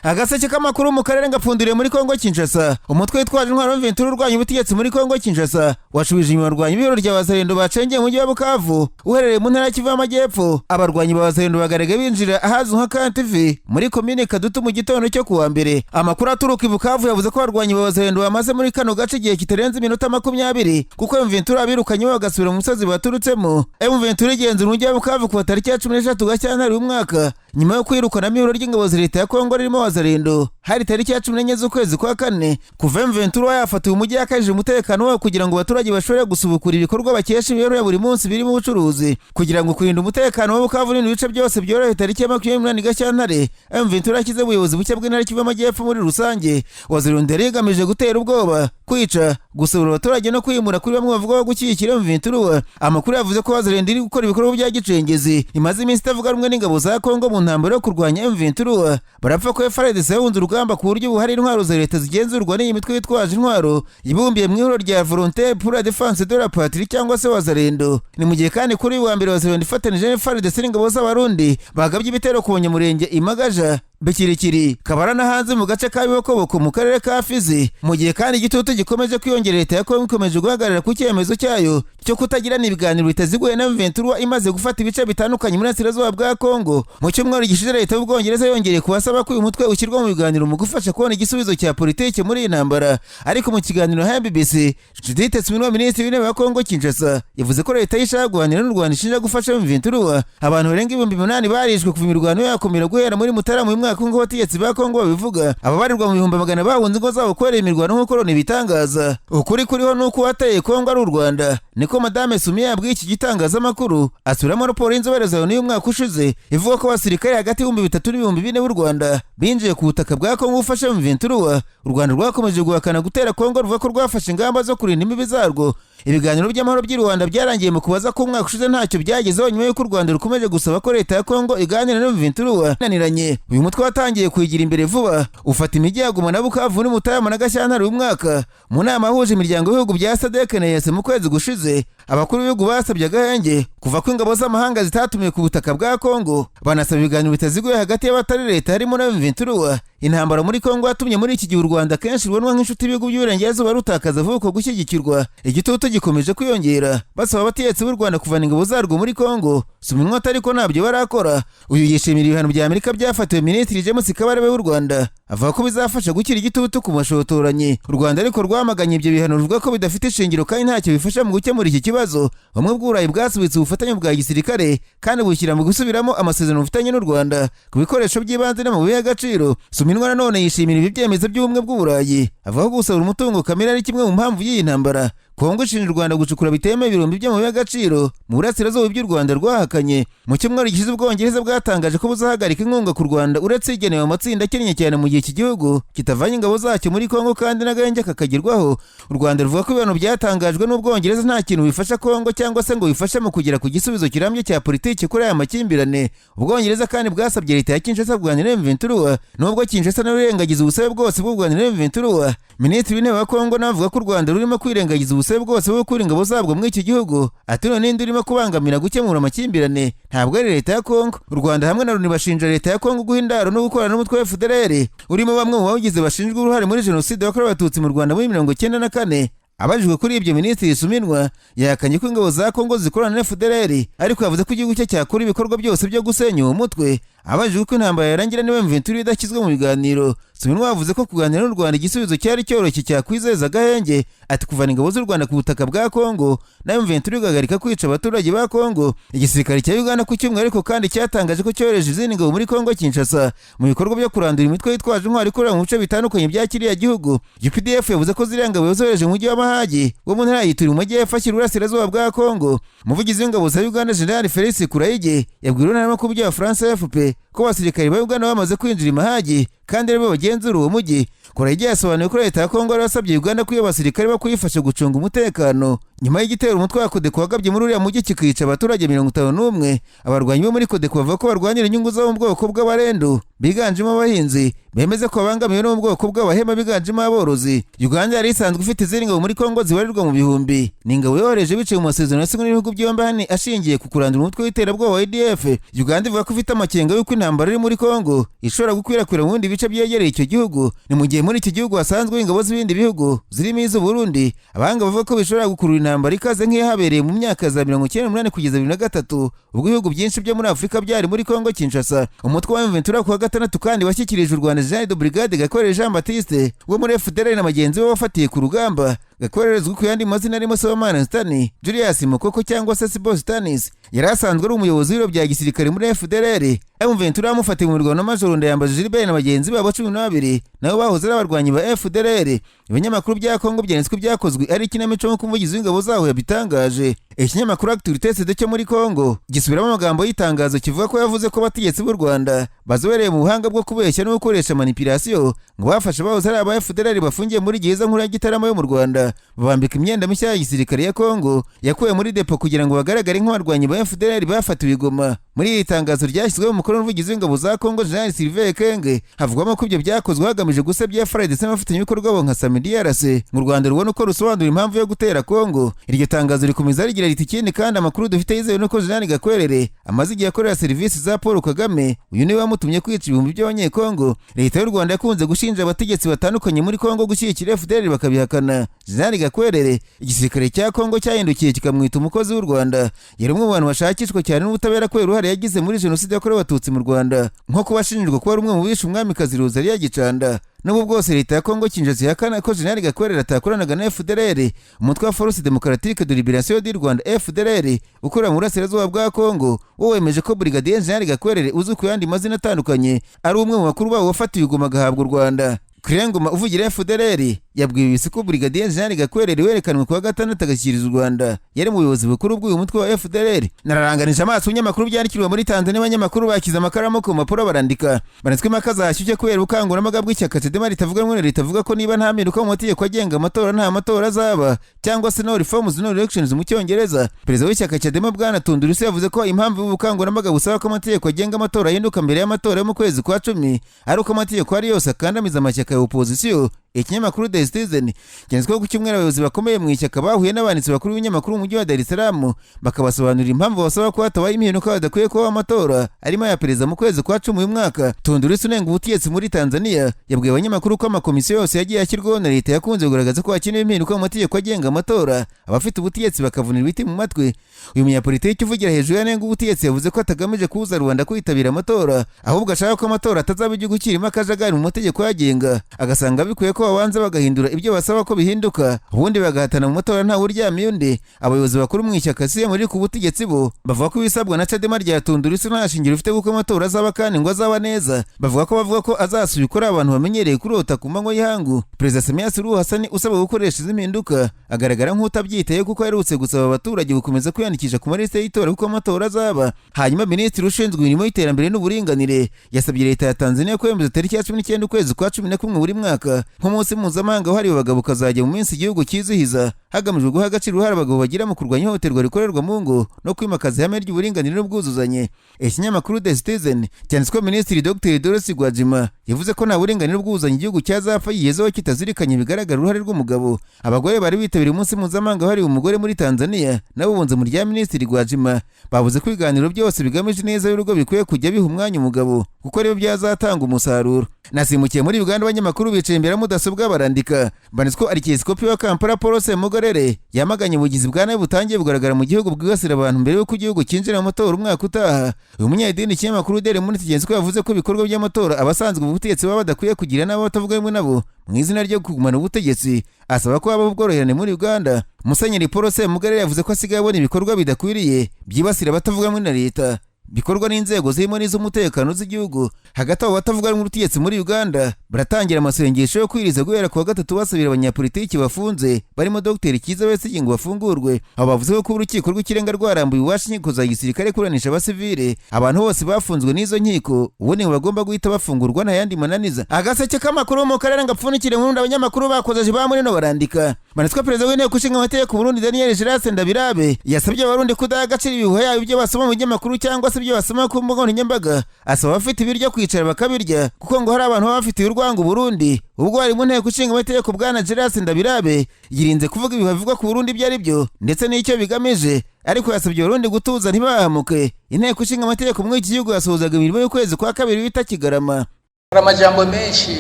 Agaseke k'amakuru mu karere ngapfunduriye muri Kongo Kinshasa. Umutwe witwaje intwaro M23 urwanya ubutegetsi muri Kongo Kinshasa washubije inyuma abarwanyi b'ihuriro rya Wazalendo bacengeye mu mujyi wa Bukavu uherereye mu ntara ya Kivu y'Amajyepfo. Abarwanyi ba Wazalendo bagaragaye binjira ahazwi nka Kantivi muri komine Kadutu mu gitondo cyo kuwa mbere. Amakuru aturuka i Bukavu yavuze ko abarwanyi ba Wazalendo bamaze muri kano gace igihe kitarenze iminota 20, kuko M23 abirukanye bagasubira mu musozi baturutsemo. M23 igenzura umujyi wa Bukavu kuva tariki ya 13 Gashyantare uyu mwaka, nyuma yo kwirukanamo ihuriro ry'ingabo za leta ya Kongo ririmo Wazalendo hari tariki ya 14 z'ukwezi kwa kane. Kuva M23 yafatiwe umujyi, yakajije umutekano wawo kugira ngo abaturage bashobore gusubukura ibikorwa bakesha imibereho ya buri munsi birimo ubucuruzi. Kugira ngo kurinda umutekano wa Bukavu n'ibindi bice byose byorohe, tariki ya 28 Gashyantare M23 yashyize ubuyobozi bushya bw'intara Kivu y'Amajyepfo muri rusange. Wazalendo yari igamije gutera ubwoba, kwica, gusura abaturage no kwimura kuri bamwe bavuga ko gushyigikira M23. Amakuru yavuze ko Wazalendo iri gukora ibikorwa bya gicengezi, imaze iminsi itavuga rumwe n'ingabo za Kongo mu ntambara yo kurwanya M23. Barapfa ko FARDC yahunze urugamba ku buryo buhari intwaro za leta zigenzurwa n'iyi mitwe yitwaje intwaro ibumbiye mu ihuriro rya Volontaires pour la Défense de la Patrie cyangwa se Wazalendo. Ni mu gihe kandi kuri uyu wa mbere Wazalendo ifatanije na FARDC n'ingabo z'Abarundi bagabye ibitero ku Banyamurenge Imagaja, Bikirikiri, Kabara na hanze mu gace ka Bibokoboko mu karere ka Fizi. Mu gihe kandi igitutu gikomeje kwiyongera, leta ya Kongo ikomeje guhagarara ku cyemezo cyayo cyo kutagirana ibiganiro bitaziguye na M23 imaze gufata ibice bitandukanye muri Burasirazuba bwa Kongo. Mu cyumweru gishize leta y'Ubwongereza yongereye kubasaba ko uyu mutwe ushyirwa mu biganiro mu gufasha kubona igisubizo cya politiki muri iyi ntambara. Ariko mu kiganiro ha BBC, Judith Suminwa, minisitiri w'intebe wa Kongo Kinshasa, yavuze ko leta y'ishaka guhanira n'u Rwanda ishinja gufasha M23. Abantu barenga 8000 barishwe kuva imirwano yakomera guhera muri Mutarama uyu mwaka, nk'uko abategetsi ba Kongo babivuga. Ababarirwa mu bihumbi magana bahunze ingo zabo kubera imirwano, nk'uko Loni ibitangaza. Ukuri kuriho ni uko uwateye Kongo ari u Rwanda, niko Madame Suminwa yabwiye iki gitangazamakuru, asubiramo raporo y'inzobere za Loni y'umwaka ushize ivuga ko abasirikare hagati y'ibihumbi 3 n'ibihumbi 4 b'u Rwanda binjiye ku butaka bwa Kongo gufasha M23. U Rwanda rwakomeje guhakana gutera Kongo, ruvuga ko rwafashe ingamba zo kurinda imbibi zarwo. Ibiganiro by'amahoro by'i Rwanda byarangiye mu kubaza ko umwaka ushize ntacyo byagezeho, nyuma y'uko u Rwanda rukomeje gusaba ko leta ya Kongo iganira na M23 inaniranye. Uyu mutwe watangiye kuyigira imbere vuba, ufata imijyi ya Goma na Bukavu muri Mutarama na Gashyantare uyu mwaka. Mu nama yahuje imiryango y'ibihugu bya SADC na EAC mu kwezi gushize, abakuru b'ibihugu basabye agahenge kuva ko ingabo z'amahanga zitatumiwe ku butaka bwa Kongo, banasaba ibiganiro bitaziguye hagati y'abatari leta harimo na M23. Intambara muri Kongo yatumye muri iki gihe u Rwanda kenshi rubonwa nk'inshuti y'ibihugu by'Uburengerazuba rutakaza vuba uko gushyigikirwa. Igitutu gikomeje kwiyongera, basaba abategetsi b'u Rwanda kuvana ingabo zarwo muri Kongo. Suminwa ariko ntabyo barakora. Uyu yishimira ibihano bya Amerika byafatiwe Minisitiri James Kabarebe w'u Rwanda, avuga ko bizafasha gukira igitutu ku mashotoranyi. U Rwanda ariko rwamaganye ibyo bihano, ruvuga ko bidafite ishingiro kandi ntacyo bifasha mu gukemura iki kibazo. Ubumwe bw'Uburayi bwasubitse ubufatanye bwa gisirikare kandi bushyira mu gusubiramo amasezerano bufitanye n'u Rwanda ku bikoresho by'ibanze n'amabuye y'agaciro. Suminwa nanone yishimira ibi byemezo by'ubumwe bw'Uburayi, avuga ko gusahura umutungo kamere ari kimwe mu mpamvu y'iyi ntambara. Kongo ishinja u Rwanda gucukura bitemewe ibirombe by'amabuye y'agaciro mu burasirazuba by'u Rwanda rwahakanye. Mu cyumweru gishize Ubwongereza bwatangaje ko buzahagarika inkunga ku Rwanda uretse igenewe amatsinda akennye cyane, mu gihe iki gihugu kitavanye ingabo zacyo muri Kongo kandi n'agahenge kakagerwaho. U Rwanda ruvuga ko ibihano byatangajwe n'Ubwongereza nta kintu bifasha Kongo cyangwa se ngo bifashe mu kugera ku gisubizo kirambye cya politiki kuri aya makimbirane. Ubwongereza kandi bwasabye leta ya Kinshasa kuganira na M23, nubwo Kinshasa nayo irengagiza ubusabe bwose bwo kuganira na M23. Minisitiri w'intebe wa Kongo nawe avuga ko u Rwanda rurimo kwirengagiza ubusabe bwose bwo gukura ingabo zabwo muri iki gihugu. Ati: "None ninde urimo kubangamira gukemura amakimbirane? Ntabwo ari leta ya Kongo." U Rwanda hamwe na Loni bashinja leta ya Kongo guha indaro no gukorana n'umutwe wa FDLR urimo bamwe mu bawugize bashinjwa uruhare muri jenoside yakorewe Abatutsi mu Rwanda muri 94. Abajijwe kuri ibyo, Minisitiri Suminwa yahakanye ko ingabo za Kongo zikorana na FDLR, ariko yavuze ko igihugu cye cyakora ibikorwa byose byo gusenya uwo mutwe. Abajijwe uko intambara yarangira niba M23 idashyizwe mu biganiro, Suminwa yavuze ko kuganira n'u Rwanda igisubizo cyari cyoroshye cyakwizeza agahenge. Ati: "Kuvana ingabo z'u Rwanda ku butaka bwa Kongo na M23 igahagarika kwica abaturage ba Kongo." Igisirikare cya Uganda ku cyumweru ariko kandi cyatangaje ko cyohereje izindi ngabo muri Kongo Kinshasa mu bikorwa byo kurandura imitwe yitwaje intwaro ikorera mu bice bitandukanye bya kiriya gihugu. UPDF yavuze ko ziriya ngabo zohereje mu mujyi wa Mahagi wo mu ntara ya Ituri mu majyepfo ashyira uburasirazuba bwa Kongo. Umuvugizi w'ingabo za Uganda, General Felix Kulayigye, yabwiye intaramakuru bya France AFP ko abasirikare ba Uganda bamaze kwinjira i Mahagi kandi aribo bagenzura uwo mujyi. Kulayigye yasobanuye ko leta ya Kongo yari yasabye Uganda ko iyo abasirikare bo kuyifasha gucunga umutekano. Nyuma y'igitero umutwe wa Codeco wagabye muri uriya mujyi kikica abaturage 51, abarwanyi bo muri Codeco bavuga ko barwanira inyungu zo mu bwoko bw'Abarendu biganjemo abahinzi, bemeza ko babangamiwe no mu bwoko bw'Abahema biganjemo aborozi. Uganda yari isanzwe ifite izindi ngabo muri Kongo zibarirwa mu bihumbi. Ni ingabo yohereje biciye mu masezerano yasinywe n'ibihugu byombi hano ashingiye ku kurandura umutwe w'iterabwoba wa ADF. Uganda ivuga ko ifite amakenga y'uko intambara iri muri Kongo ishobora gukwirakwira mu bindi bice byegereye icyo gihugu. Ni mu gihe muri icyo gihugu hasanzwe ingabo z'ibindi bihugu zirimo iz'u Burundi. Abahanga bavuga ko bishobora gukurura intambara ikaze nk'iyahabereye mu myaka za 98 kugeza 2003, ubwo ibihugu byinshi byo muri Afurika byari muri Kongo Kinshasa. Umutwe wa M23 kuwa gatandatu kandi washyikirije u Rwanda Jean de Brigade Gakwerere Jean Baptiste wo muri FDLR na bagenzi be bafatiye ku rugamba. Gakwerere uzwi ku yandi mazina arimo Sibomana Stani, Julius Mukoko cyangwa se Sibo Stanis, yari asanzwe ari umuyobozi w'ibiro bya gisirikare muri FDLR. M23 yamufatiye mu mirwano na Majoro Ndayambaje Gilbert na bagenzi babo 12 nabo bahoze ari abarwanyi ba FDLR. Ibinyamakuru bya Kongo byanditswe byakozwe ari ikinamico nk'uko umuvugizi w'ingabo zaho yabitangaje. Ikinyamakuru Actualité CD cyo muri Kongo gisubiramo amagambo y'itangazo kivuga ko yavuze ko abategetsi b'u Rwanda bazobereye mu buhanga bwo kubeshya no gukoresha manipulation, ngo bafashe bahoze ari aba FDLR bafungiye muri gereza nkuru ya Gitarama yo mu Rwanda, babambika imyenda mishya ya gisirikare ya Kongo yakuwe muri depo kugira ngo bagaragare nk'abarwanyi ba FDLR bafatiwe i Goma. Muri iri tangazo ryashyizweho umukono n'umuvugizi w'ingabo za Kongo General Sylvain Ekenge, havugwamo ko ibyo byakozwe hagamijwe gusebya FARDC n'abafatanyabikorwa babo nka SAMIDRC, mu Rwanda rubona uko rusobanura impamvu yo gutera Kongo. Iryo tangazo rikomeza rigira riti: ikindi kandi amakuru dufite yizewe nuko General Gakwerere amaze igihe akorera serivisi za Paul Kagame, uyu niwe wamutumye kwica ibihumbi by'Abanyekongo. Leta y'u Rwanda yakunze gushinja abategetsi batandukanye muri Kongo gushyigikira FDLR bakabihakana. General Gakwerere igisirikare cya Kongo cyahindukiye kikamwita umukozi w'u Rwanda. Yari umwe mu bantu bashakishwa cyane n'ubutabera kubera uruhare yagize muri jenoside yakorewe Abatutsi mu Rwanda, nko kuba ashinjwa kuba ari umwe mu bishe umwamikazi Rosalie Gicanda. Nubwo bwose leta ya Kongo Kinshasa ihakana ko General Gakwerere atakoranaga na FDLR, umutwe wa Force Démocratique de Libération du Rwanda FDLR ukorera mu burasirazuba bwa Kongo wo wemeje ko Brigadier General Gakwerere uzwi ku yandi mazina atandukanye ari umwe mu bakuru babo wafatiwe i Goma agahabwa u Rwanda. Kirengoma uvugira FDLR yabwiye BBC ko Brigadier General Gakwerere werekanwe kuwa gatandatu agashyikiriza u Rwanda yari mu buyobozi bukuru bw'uyu mutwe wa FDLR. Nararanganije amaso ibinyamakuru byandikirwa muri Tanzania, abanyamakuru bakize amakaramu ku mpapuro barandika. Banitswe impaka zashyushye kubera ubukangurambaga bw'ishyaka Chadema ritavuga rumwe na leta, rivuga ko niba nta mpinduka mu mategeko agenga amatora nta matora azaba, cyangwa se no reforms no elections mu Cyongereza. Perezida w'ishyaka Chadema Bwana Tundu Lissu yavuze ko impamvu y'ubukangurambaga busaba ko amategeko agenga amatora ahinduka mbere y'amatora yo mu kwezi kwa 10 ari uko amategeko ari yose akandamiza amashyaka ya opozisiyo. Ikinyamakuru The Citizen cyanditsweho ku cyumweru abayobozi bakomeye mu ishyaka bahuye n'abanditsi bakuru b'ibinyamakuru mu mujyi wa Dar es Salaam, bakabasobanurira impamvu basaba ko hatabaye impinduka badakwiye kubaho amatora arimo aya perezida mu kwezi kwa 10 uyu mwaka. Tundu Lissu unenga ubutegetsi muri Tanzania yabwiye abanyamakuru ko amakomisiyo yose yagiye ashyirwaho na leta yakunze kugaragaza ko hakenewe impinduka mu mategeko agenga amatora, abafite ubutegetsi bakavunira ibiti mu matwi. Uyu munyapolitiki uvugira hejuru yanenga ubutegetsi yavuze ko atagamije kubuza rubanda kwitabira amatora, ahubwo ashaka ko amatora atazaba igihugu kirimo akajagari mu mategeko yagenga, agasanga bikwiye ko babanza bagahindura ibyo basaba ko bihinduka, ubundi bagahatana mu matora ntawe uryamiye undi. Abayobozi bakuru mu ishyaka CCM riri ku butegetsi bo bavuga ko ibisabwa na Chadema rya Tundu Lissu nta shingiro rifite, kuko amatora azaba kandi ngo azaba neza. Bavuga ko azasubikwa ari abantu bamenyereye kurota ku manywa y'ihangu. Perezida Samia Suluhu Hassan usaba gukoresha izi mpinduka agaragara nk'utabyiteye, kuko aherutse gusaba abaturage gukomeza kwiyandikisha ku malisite y'itora kuko amatora azaba. Hanyuma minisitiri ushinzwe imirimo y'iterambere n'uburinganire yasabye leta ya Tanzania kwemeza tariki ya 19 ukwezi kwa 11 buri mwaka nk'umunsi mpuzamahanga wahariwe abagabo, ukazajya mu minsi igihugu cyizihiza, hagamijwe guha agaciro uruhare abagabo bagira mu kurwanya ihohoterwa rikorerwa mu ngo no kwimakaza ihame ry'uburinganire n'ubwuzuzanye. Ikinyamakuru The Citizen cyanditswe Minisitiri Dr Dorothy Gwajima yavuze ko nta buringanire n'ubwuzuzanye igihugu cyazapfa yigezeho kitazirikanye bigaragara uruhare rw'umugabo. Abagore bari bitabiriye umunsi mpuzamahanga wahariwe umugore muri Tanzania nabo bunze mu rya Minisitiri Gwajima, bavuze ko ibiganiro byose bigamije neza y'urugo bikwiye kujya biha umwanya umugabo, kuko rero byazatanga umusaruro. Nasimukiye muri Uganda, abanyamakuru bicaye imbere ya mudasobwa barandika. Banditswe Arikiyesikopi wa Kampala Paul Ssemogerere yamaganye ubugizi bwa nabi butangiye bugaragara mu gihugu bwibasira abantu mbere y'uko igihugu cyinjira mu matora umwaka utaha. Uyu munyedini, ikinyamakuru Daily Monitor kigenzi ko yavuze ko ibikorwa by'amatora abasanzwe mu butegetsi baba badakwiye kugira n'abo batavuga rumwe nabo mu izina ryo kugumana ubutegetsi, asaba ko habaho ubworoherane muri Uganda. Musenyeri Paul Ssemogerere yavuze ko asigaye abona ibikorwa bidakwiriye byibasira abatavuga rumwe na leta bikorwa n'inzego zirimo n'iz'umutekano z'igihugu. Hagati aho batavuga rumwe ubutegetsi muri Uganda baratangira amasengesho yo kwiriza guhera ku wa gatatu, basabira abanyapolitiki bafunze barimo Dr Kizza Besigye ngo bafungurwe. Abo bavuze ko urukiko rw'ikirenga rwarambuye ububasha inkiko za gisirikare kuburanisha abasivile, abantu bose bafunzwe n'izo nkiko ubundi ngo bagomba guhita bafungurwa nta yandi mananiza. Agaseke k'amakuru mu karere ngapfunikire nkunda, abanyamakuru bakoze ba muri no barandika. Manitswe perezida w'inteko ishinga amategeko Burundi Daniel Girase Ndabirabe yasabye abarundi kudaha agaciro ibihuha, yaba ibyo basoma mu binyamakuru cyangwa se ibyo basoma ku mbuga nkoranyambaga. Asaba abafite ibiryo kwicara bakabirya, kuko ngo hari abantu baba bafitiye urwango Burundi. Ubwo bari mu nteko ishinga amategeko, bwana Girase Ndabirabe yirinze kuvuga ibihuha bivugwa ku Burundi ibyo ari byo ndetse n'icyo bigamije, ariko yasabye abarundi gutuza ntibahamuke. Inteko ishinga amategeko muri iki gihugu yasuhuzaga imirimo y'ukwezi kwa kabiri bita Kigarama. Hari amajambo menshi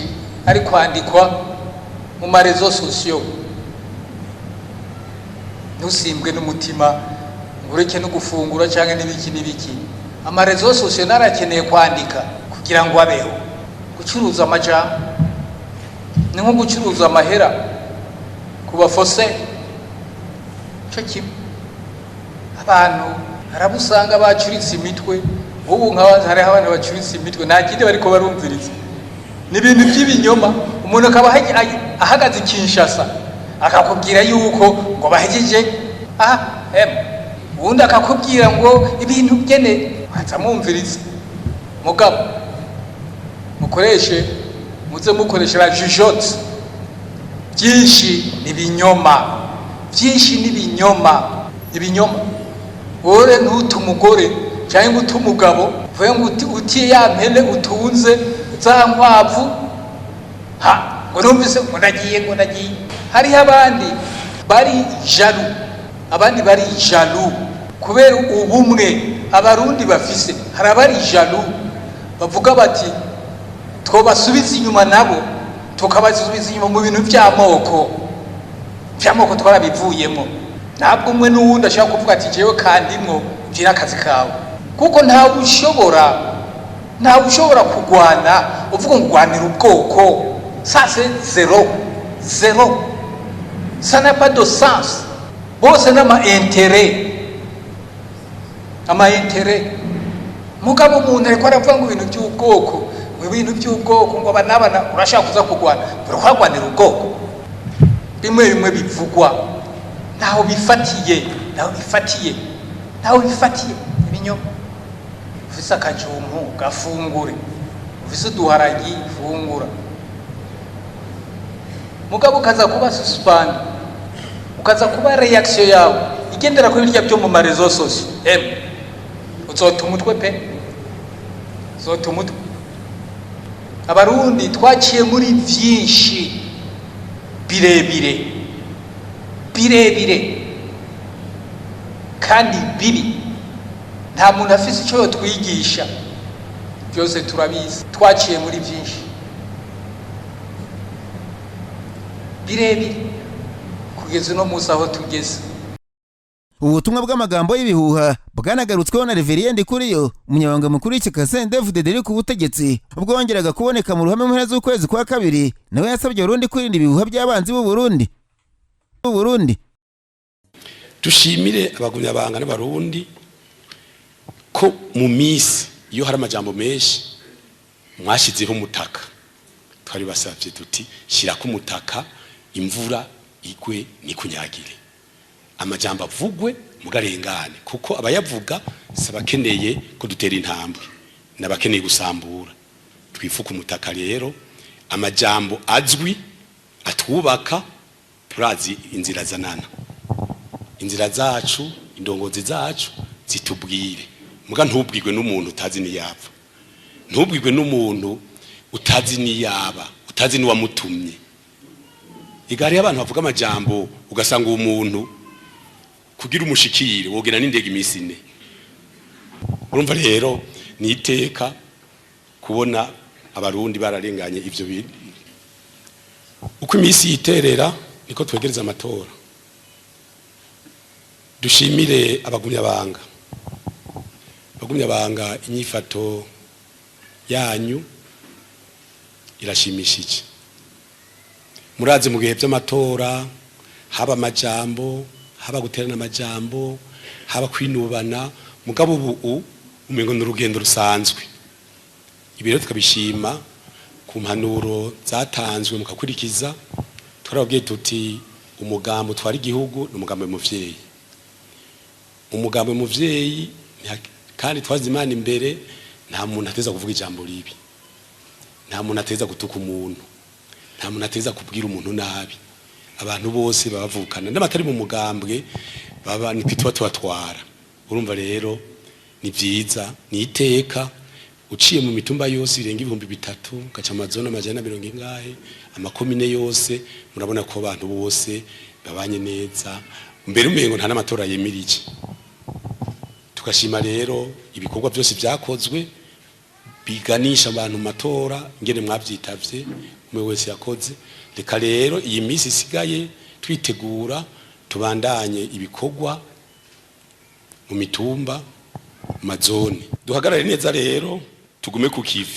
ari kwandikwa mu ma réseaux sociaux. Ntusimbwe n'umutima ngo ureke no gufungura cyangwa n'ibiki n'ibiki. Ama réseaux sociaux narakeneye kwandika kugira ngo abeho. Gucuruza amajambo ni nko gucuruza amahera ku bafose cyo kimwe. Abantu hari usanga bacuritse imitwe. Ubu nk'abantu, hariho abantu bacuritse imitwe, nta kindi bariko barumviriza, ni ibintu by'ibinyoma. Umuntu akaba ahagaze i Kinshasa akakubwira yuko ngo bahejeje aha ubundi akakubwira ngo ibintu byene waza mwumviriza. Mugabo mukoreshe, muze mukoresha la jugeote. Byinshi ni ibinyoma, byinshi ni ibinyoma, ibinyoma. Wowe ntute umugore cyangwa ute umugabo, uvuge ngo uti ya mpene utunze, za nkwavu, ha ngo numvise ngo ndagiye, ngo ndagiye. Hariho abandi bari jaloux, abandi bari jaloux kubera ubumwe abarundi bafise. Hari abari jaloux bavuga bati twobasubiza inyuma, nabo tukabasubiza inyuma mu bintu by'amoko. By'amoko twarabivuyemo. Ntabwo umwe n'uwundi ashobora kuvuga ati jewe kandimwo gira akazi kawe, kuko ntawe ushobora kurwana uvuga ngo urwanira ubwoko. Ça, c'est zéro, zéro, ça n'a pas de sens. Bose n'ama intérêts, ama intérêts. Mugabo umuntu ariko aravuga ngo ibintu by'ubwoko, ngo ibintu by'ubwoko, ngo aba n'aba, urashaka kuza kurwana, urarwanira ubwoko. Bimwe bimwe bivugwa ntaho bifatiye, ntaho bifatiye, ntaho bifatiye, ibinyoma. Ufise akajumpu gafungure, ufise uduharagi fungura, mugabo ukaza kuba suspend, ukaza kuba réaction yawe igendera kuri birya byo mu ma réseaux sociaux, uzota umutwe pe, uzota umutwe. Abarundi twaciye muri vyinshi birebire, birebire kandi bibi. Nta muntu afise icyo yotwigisha, byose turabizi. Twaciye muri byinshi birebire kugeza uno munsi aho tugeze. Ubutumwa bw'amagambo y'ibihuha bwanagarutsweho na Reverien Ndikuriyo, umunyamabanga mukuru w'ishyaka CNDD-FDD riri ku butegetsi. Ubwo wongeraga kuboneka mu ruhame mu mpera z'ukwezi kwa kabiri, nawe yasabye Abarundi kwirinda ibihuha by'abanzi b'u Burundi b'u Burundi. Dushimire abagumyabanga n'abarundi ko mu minsi iyo hari amajambo menshi mwashyizeho umutaka. Twari basabye tuti shyirako umutaka, imvura igwe ntikunyagire, amajambo avugwe mugarengane, kuko abayavuga si abakeneye ko dutera intambwe, n'abakeneye gusambura. Twifuka umutaka rero, amajambo azwi atwubaka. Turazi inzira zanana, inzira zacu, indongozi zacu zitubwire. Muga ntubwirwe n'umuntu utazi niyapfa, ntubwirwe n'umuntu utazi niyaba, utazi n'uwamutumye. Igare y'abantu bavuga amajambo, ugasanga uwo muntu kugira umushikire wogera n'indege iminsi 4. Urumva rero ni iteka kubona abarundi bararenganye ivyo bintu. Uko iminsi yiterera niko twegereza amatora. Dushimire abagumyabanga. Abagumyabanga, inyifato yanyu irashimishije. Murazi mu gihe by'amatora haba amajambo, haba guterana amajambo, haba kwinubana, mugabo ubu umengo ni urugendo rusanzwe. Ibi rero tukabishima ku mpanuro zatanzwe mukakurikiza. Twarababwiye tuti umugambo utwara igihugu ni umugambo muvyeyi, umugambo muvyeyi, kandi twazi Imana imbere. Nta muntu ateza kuvuga ijambo ribi, nta muntu ateza gutuka umuntu, nta muntu ateza kubwira umuntu nabi. Abantu bose babavukana n'abatari mu mugambwe baba nitwe tuba tubatwara. Urumva rero ni vyiza, ni iteka uciye mu mitumba yose irenga 3000, ugaca amazone 140, amakomine yose, murabona ko abantu bose babanye neza, mbere umengo nta n'amatora yemirije. Tugashima rero ibikorwa byose byakozwe biganisha abantu mu matora, ingene mwavyitavye, umwe wese yakoze. Reka rero iyi minsi isigaye twitegura, tubandanye ibikorwa mu mitumba, mu mazone, duhagarare neza rero, tugume ku kivi.